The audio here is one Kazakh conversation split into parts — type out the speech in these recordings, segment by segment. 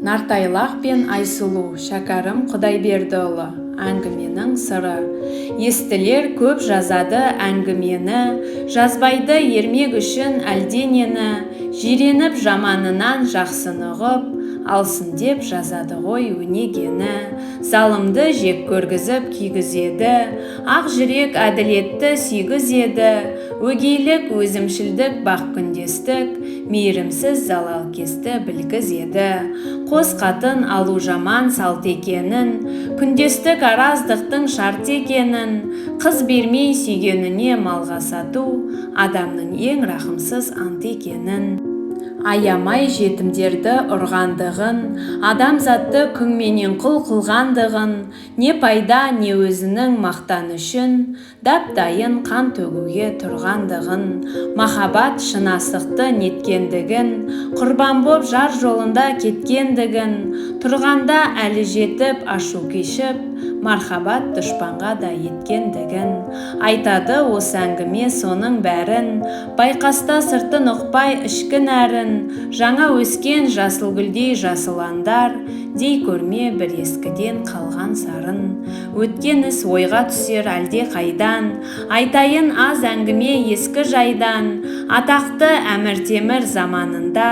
Нартайлақ пен Айсұлу, Шәкәрім Құдайбердіұлы. Әңгіменің сыры. Естілер көп жазады әңгімені, жазбайды ермек үшін әлденені. Жиреніп жаманынан жақсыны ұғып алсын деп жазады ғой өнегені. Залымды жек көргізіп күйгізеді, ақ жүрек әділетті сүйгізеді. Өгейлік, өзімшілдік, бақ күндестік, мейірімсіз залалкесті білгізеді. Қос қатын алу жаман салт екенін, күндестік араздықтың шарт екенін, қыз бермей сүйгеніне малға сату адамның ең рахымсыз ант екенін, аямай жетімдерді ұрғандығын, адамзатты күңменен құл қылғандығын, не пайда, не өзінің мақтаны үшін дап-дайын қан төгуге тұрғандығын, махаббат шын асықты неткендігін, құрбан боп жар жолында кеткендігін, тұрғанда әлі жетіп ашу кешіп, мархабат дұшпанға да еткендігін. Айтады осы әңгіме соның бәрін, байқаста сыртын ұқпай ішкі нәрін. Жаңа өскен жасыл гүлдей жасыландар дей көрме бір ескіден қалған сарын. Өткен іс ойға түсер әлде қайдан, айтайын аз әңгіме ескі жайдан. Атақты Әмір Темір заманында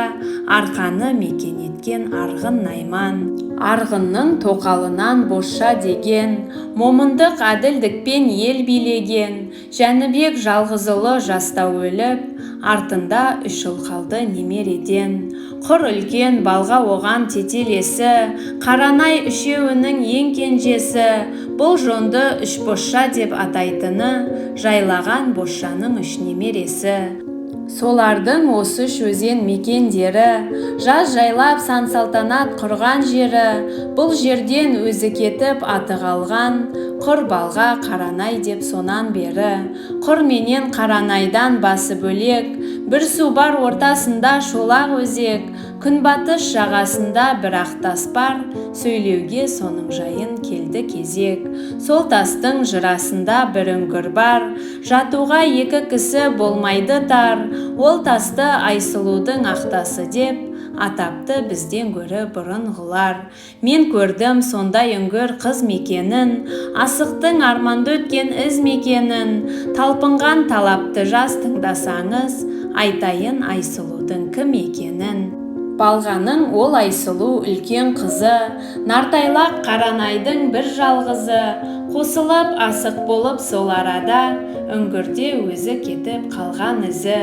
Арқаны мекен еткен Арғын найман. Арғынның тоқалынан Бозша деген, момындық, әділдікпен ел билеген. Жәнібек жалғыз ұлы жастау өліп, артында үш ұл қалды немереден. Құр үлкен Балға оған тетелесі, Қаранай үшеуінің ең кенжесі. Бұл жонды үш бозша деп атайтыны, жайлаған Бозшаның үш немересі. Солардың осы үш өзен мекендері, жаз жайлап сан-салтанат құрған жері. Бұл жерден өзі кетіп, аты қалған Құр Балға, Қаранай деп сонан бері. Құр менен Қаранайдан басы бөлек бір су бар, ортасында шолақ өзек. Күнбатыс жағасында бір ақ тас бар, сөйлеуге соның жайын келді кезек. Сол тастың жырасында бір үңгір бар, жатуға екі кісі болмайды тар. Ол тасты Айсұлудың ақтасы деп атапты бізден гөрі бұрынғылар. Мен көрдім сондай үңгір, қыз мекенін, асықтың арманды өткен із мекенін. Талпынған талапты жас, тыңдасаңыз, айтайын Айсұлудың кім екенін. Балғаның ол Айсұлу үлкен қызы, Нартайлақ Қаранайдың бір жалғызы. Қосылып асық болып сол арада, үңгірде өзі кетіп қалған ізі.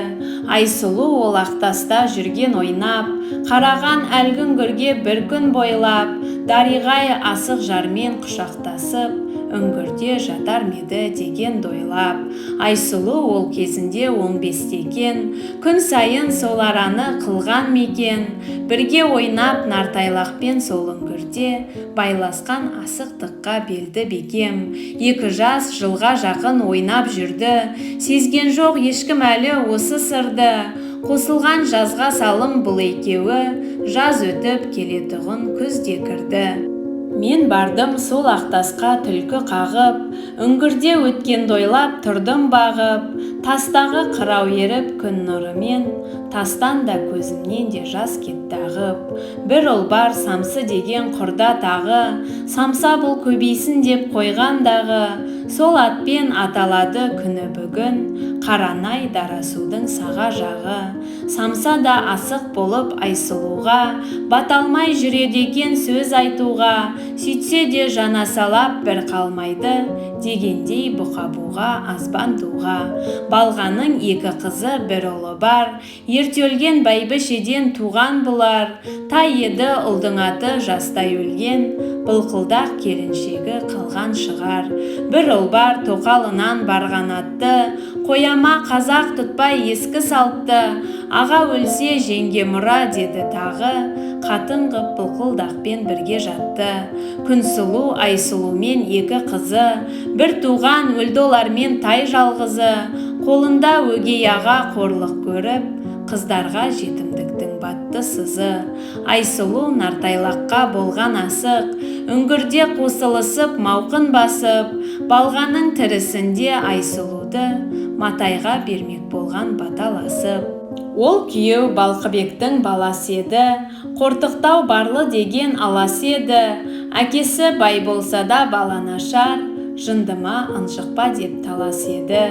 Айсұлу ол ақтаста жүрген ойнап, қараған әлгі үңгірге бір күн бойлап. Дариғай, асық жармен құшақтасып, үңгірде жатар ма еді деген ойлап. Айсұлу ол кезінде 15-те екен, күн сайын сол араны қылған мекен. Бірге ойнап Нартайлақпен сол үңгірде, байласқан асықтыққа белді бекем. Екі жас жылға жақын ойнап жүрді, сезген жоқ ешкім әлі осы сырды. Қосылған жазға салым бұл екеуі, жаз өтіп, келетұғын күз де кірді. Мен бардым сол ақтасқа түлкі қағып, үңгірде өткенді ойлап тұрдым бағып. Тастағы қырау еріп күн нұрымен, тастан да, көзімнен де жас кетті ағып. Бір ұл бар Самсы деген құрда тағы, Самса бұл көбейсін деп қойған дағы. Сол атпен аталады күні бүгін Қаранай Дарасудың саға жағы. Самса да асық болып Айсұлуға, бата алмай жүреді екен сөз айтуға. Сөйтсе де жанасалап бір қалмайды дегендей, бұқа-буға, азбан туға. Балғаның екі қызы, бір ұлы бар, ерте өлген бәйбішеден туған бұлар. Тай еді ұлдың аты, жастай өлген, былқылдақ келіншегі қалған шығар. Бір ұл бар тоқалынан барған атты, қояма қазақ тұтпай ескі салтты. Аға өлсе, жеңге мұра деді тағы, қатын қып былқылдақпен бірге жатты. Күнсұлу Айсұлумен екі қызы, бір туған өлді олармен тай жалғызы. Қолында өгей аға қорлық көріп, қыздарға жетімдіктің батты сызы. Айсұлу Нартайлаққа болған асық, үңгірде қосылысып мауқын басып. Балғаның тірісінде Айсұлуды матайға бермек болған баталасып. Ол күйеу Балқыбектің баласы еді, Қортықтау Барлы деген аласы еді. Әкесі бай болса да бала нашар, жынды ма, ынжық па деп талас еді.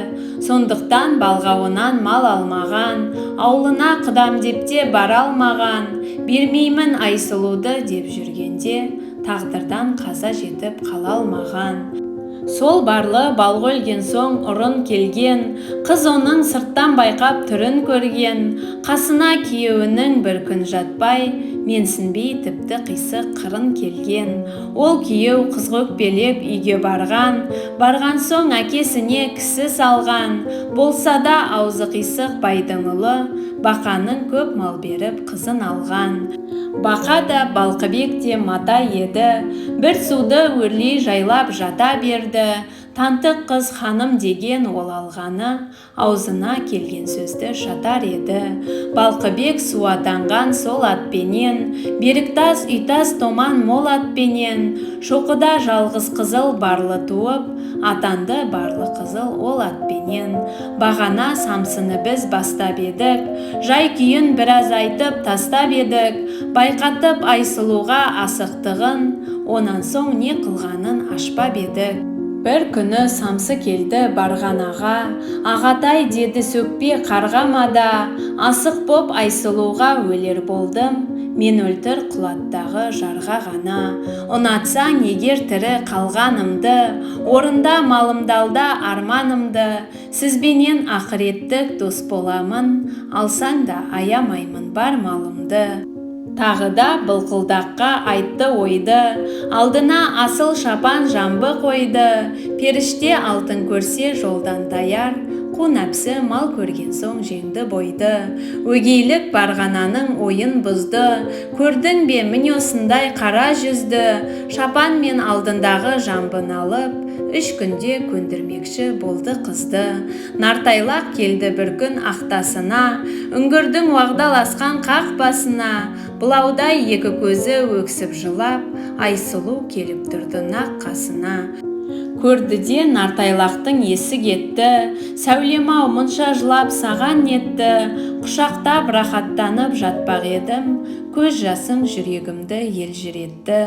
Сондықтан балғауынан мал алмаған, ауылына құдам деп те бара алмаған. Бермеймін Айсұлуды деп жүргенде, тағдырдан қаза жетіп қала алмаған. Сол Барлы балға өлген соң ұрын келген, қыз оның сырттан байқап түрін көрген. Қасына күйеуінің бір күн жатпай, менсінбей тіпті қисық қырын келген. Ол күйеу қызға өкпелеп үйге барған, барған соң әкесіне кісі салған. Болса да аузы қисық байдың ұлы, Бақаның көп мал беріп қызын алған. Бақа да, Балқыбек те матай еді, бір суды өрлей жайлап жата берді. Тантық қыз ханым деген ол алғаны, аузына келген сөзді шатар еді. Балқыбек су атанған сол атпенен, Беріктас, Үйтас, Томан мол атпенен, Шоқыда жалғыз қызыл Барлы туып, атанды Барлы қызыл ол атпенен. Бағана самсыны біз бастап едік, жай күйін біраз айтып тастап едік, байқатып Айсұлуға асықтығын, онан соң не қылғанын ашпап едік. Бір күні самсы келді барғанаға, ағатай деді сөкпе қарғама да, асық боп Айсұлуға өлер болдым, мен өлтір құлаттағы жарға ғана. Ұнатсаң егер тірі қалғанымды, орында малымды ал да арманымды, сізбенен ақыреттік дос боламын, алсаң да аямаймын бар малымды. Тағы да былқылдаққа айтты ойды, алдына асыл шапан жамбы қойды. Періште алтын көрсе жолдан таяр, қу нәпсі мал көрген соң жеңді бойды. Өгейлік барғананың ойын бұзды, көрдің бе міне осындай қара жүзді, шапан мен алдындағы жамбыны алып, 3 күнде көндірмекші болды қызды. Нартайлақ келді бір күн ақтасына, үңгірдің уағдаласқан қақ басына, бұлаудай екі көзі өксіп жылап, Айсұлу келіп тұрды нақ қасына. Көрді де Нартайлақтың есі кетті, сәулем-ау мұнша жылап саған нетті, құшақтап рахаттанып жатпақ едім, көз жасың жүрегімді елжіретті.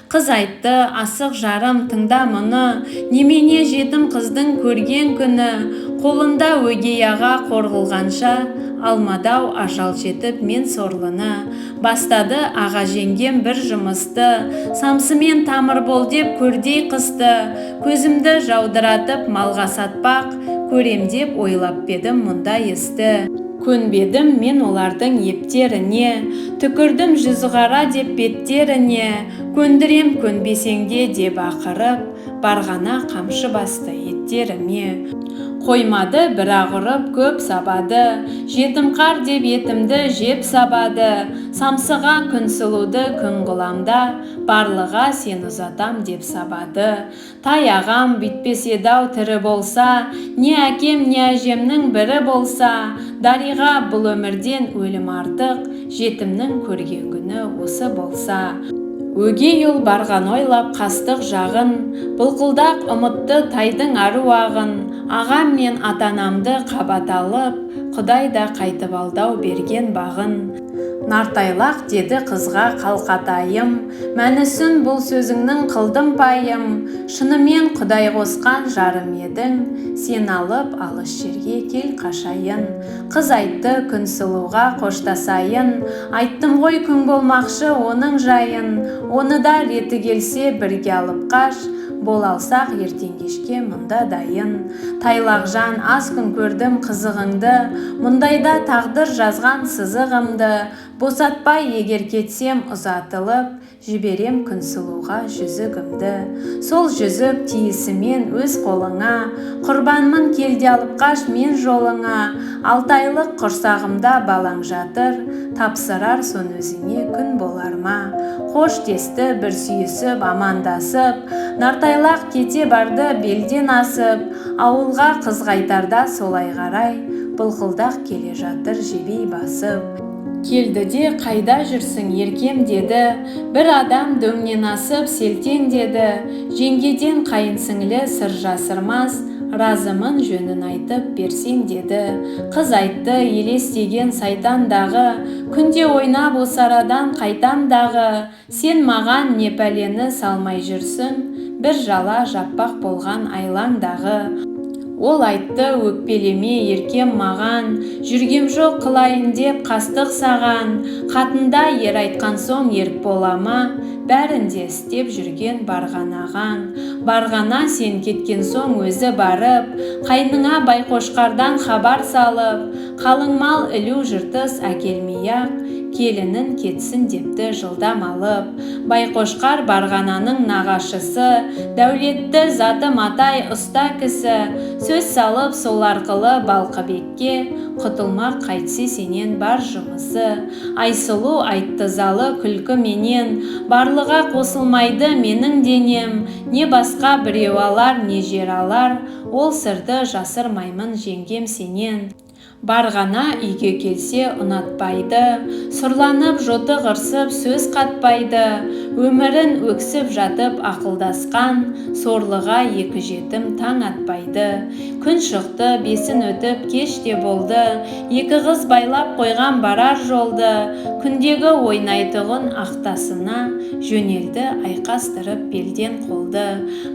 Қыз айтты, асық жарым тыңда мұны, немене жетім қыздың көрген күні, қолында өгей аға қор қылғанша, алмадау ажал жетіп мен сорлыны. Бастады аға жеңгем бір жұмысты, самсымен тамыр бол деп көрдей қысты, көзімді жаудыратып малға сатпақ, көрем деп ойлап бедім мұндай істі. Көнбедім мен олардың ептеріне, түкірдім жүзіғара деп беттеріне, көндірем көнбесең де деп ақырып, барғана қамшы басты еттеріме. Қоймады бірақ ұрып көп сабады, жетім қар деп етімді жеп сабады, самсыға күн сұлуды күн қыламда, барлыға сен ұзатам деп сабады. Тай ағам бүйтпес еді-ау тірі болса, не әкем не әжемнің бірі болса, дариға бұл өмірден өлім артық, жетімнің көрген күні осы болса. Өгей ұл барған ойлап қастық жағын, былқылдақ ұмытты тайдың аруағын, ағам мен ата-анамды қабат алып, Құдай да қайтып алдау берген бағын. Нартайлақ деді қызға қалқатайым, мәнісін бұл сөзіңнің қылдым пайым, шынымен Құдай қосқан жарым едің, сен алып алыс жерге кел қашайын. Қыз айтты күн сұлуға қоштасайын, айттым ғой күн болмақшы оның жайын, оны да реті келсе бірге алып қаш, бола алсақ ертең кешке мұнда дайын. Тайлақжан аз күн көрдім қызығыңды, мұндайда тағдыр жазған сызығымды, босатпай егер кетсем ұзатылып, жіберем күн сұлуға жүзігімді. Сол жүзік тиісімен өз қолыңа, құрбанмын келде алып қаш мен жолыңа, 6 айлық құрсағымда балаң жатыр, тапсырар сон өзіңе күн болар ма. Қош десті бір сүйісіп амандасып, Нартайлақ кете барды белден асып, ауылға қыз қайтарда солай қарай, былқылдақ келе жатыр жебей басып. Келді де қайда жүрсің еркем деді, бір адам дөңнен асып селтең деді, жеңгеден қайын сіңлі сыр жасырмас, Разымын, жөнін айтып берсең, деді. Қыз айтты: елестеген сайтандағы, күнде ойнап осы арадан қайтам дағы, сен маған не пәлені салмай жүрсің? Бір жала жаппақ болған айлаңдағы. Ол айтты: өкпелеме, еркем, маған, жүргем жоқ қылайын деп қастық саған. Қатында ер айтқан соң ерік бола ма? Бәрін де істеп жүрген барған ағаң. Барғана сен кеткен соң өзі барып, қайныңа Байқошқардан хабар салып, қалың мал ілу жыртыс әкелмей-ақ, келінін кетсін депті жылдам алып. Байқошқар Барғананың нағашысы, дәулетті заты Матай ұста кісі. Сөз салып сол арқылы Балқыбекке, құтылмақ қайтсе сенен бар жұмысы. Айсұлу айтты залы күлкіменен: барлыға қосылмайды менің денем, не басқа біреу алар, не жер алар, ол сырды жасырмаймын, жеңгем, сенен. Барғана үйге келсе, ұнатпайды, сұрланып, жоты қырсып, сөз қатпайды. Өмірін өксіп жатып ақылдасқан сорлыға екі жетім таң атпайды. Күн шықты, бесін өтіп, кеш те болды. Екі қыз байлап қойған барар жолды. Күндегі ойнайтұғын ақтасына жөнелді, айқастырып белден қолды.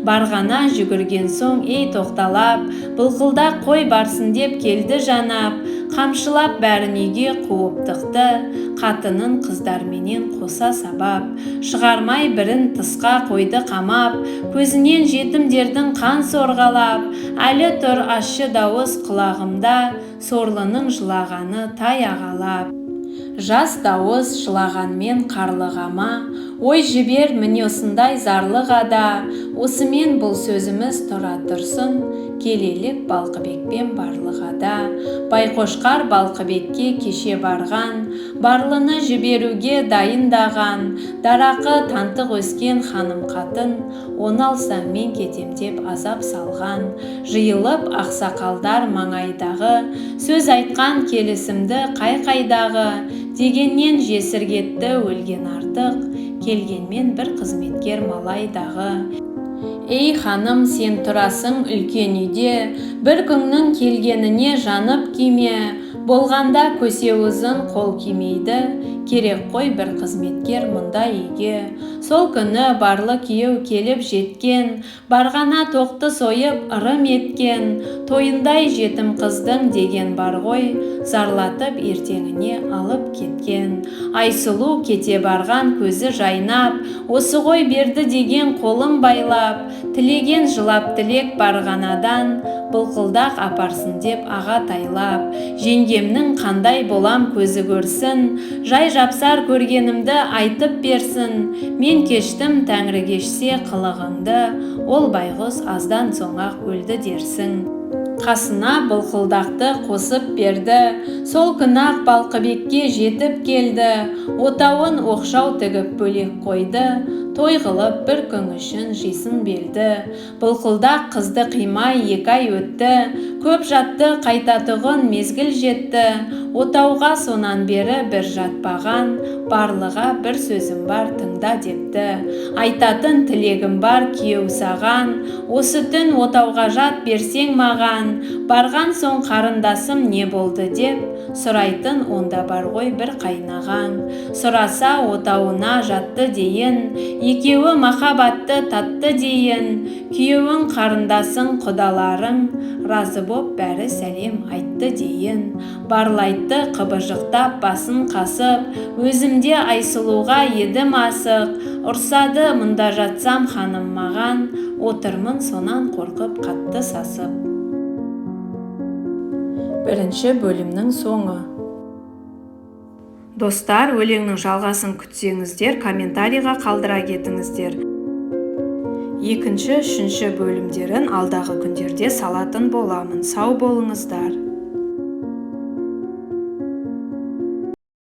Барғана жүгірген соң, ей, тоқталап, былқылдақ қой барсын деп келді жанап. Қамшылап бәрін үйге қуып тықты, қатынын қыздарменен қоса сабап. Шығармай бірін тысқа қойды қамап, көзінен жетімдердің қан сорғалап. Әлі тұр ащы дауыс құлағымда, сорлының жылағаны тай ағалап. Жас дауыс жылағанмен қарлығама, ой жібер міне осындай зарлыға да. Осымен бұл сөзіміз тұра тұрсын, келелік Балқыбекпен Барлыға да. Байқошқар Балқыбекке кеше барған, Барлыны жіберуге дайындаған. Дарақы тантық өскен ханым қатын, оны алсаң, мен кетем деп азап салған. Жиылып ақсақалдар маңайдағы, сөз айтқан келісімді қай-қайдағы. Дегеннен жесір кетті өлген артық, келгенмен бір қызметкер малайдағы. Ей, ханым, сен тұрасың үлкен үйде, бір күннің келгеніне жанып күйме. Болғанда көсе ұзын қол кимейді, керек қой бір қызметкер мұндай үйге. Сол күні Барлы күйеу келіп жеткен, Барғана тоқты сойып ырым еткен. Тойындай жетім қыздың деген бар ғой, зарлатып ертеңіне алып кеткен. Айсұлу кете барған көзі жайнап, осы ғой берді деген қолым байлап. Тілеген жылап тілек Барғанадан, былқылдақ апарсын деп аға тайлап. Жеңгемнің қандай болам көзі көрсін, жай жапсар көргенімді айтып берсін. Мен кештім, тәңірі кешсе қылығыңды, ол байғұс аздан соң-ақ өлді дерсің. Қасына былқылдақты қосып берді. Сол күні-ақ Балқыбекке жетіп келді. Отауын оқшау тігіп бөлек қойды, той қылып бір күн үшін жисын белді. Былқылдақ қызды қимай 2 ай өтті, көп жатты, қайтатұғын мезгіл жетті. Отауға сонан бері бір жатпаған. Барлыға бір сөзім бар, тыңда депті. Айтатын тілегім бар, күйеу, саған, осы түн отауға жат берсең маған. Барған соң қарындасым не болды деп сұрайтын онда бар ғой бір қайнағаң. Сұраса, отауына жатты дейін, екеуі махаббатты татты дейін. Күйеуің, қарындасың, құдаларың разы боп, бәрі сәлем айтты дейін. Барлайтты қыбыжықтап басын қасып: өзім де Айсұлуға едім асық, ұрсады мұнда жатсам ханым маған, отырмын сонан қорқып, қатты сасып. Бірінші бөлімнің соңы. Достар, өлеңнің жалғасын күтсеңіздер, комментарийға қалдыра кетіңіздер. Екінші, үшінші бөлімдерін алдағы күндерде салатын боламын. Сау болыңыздар.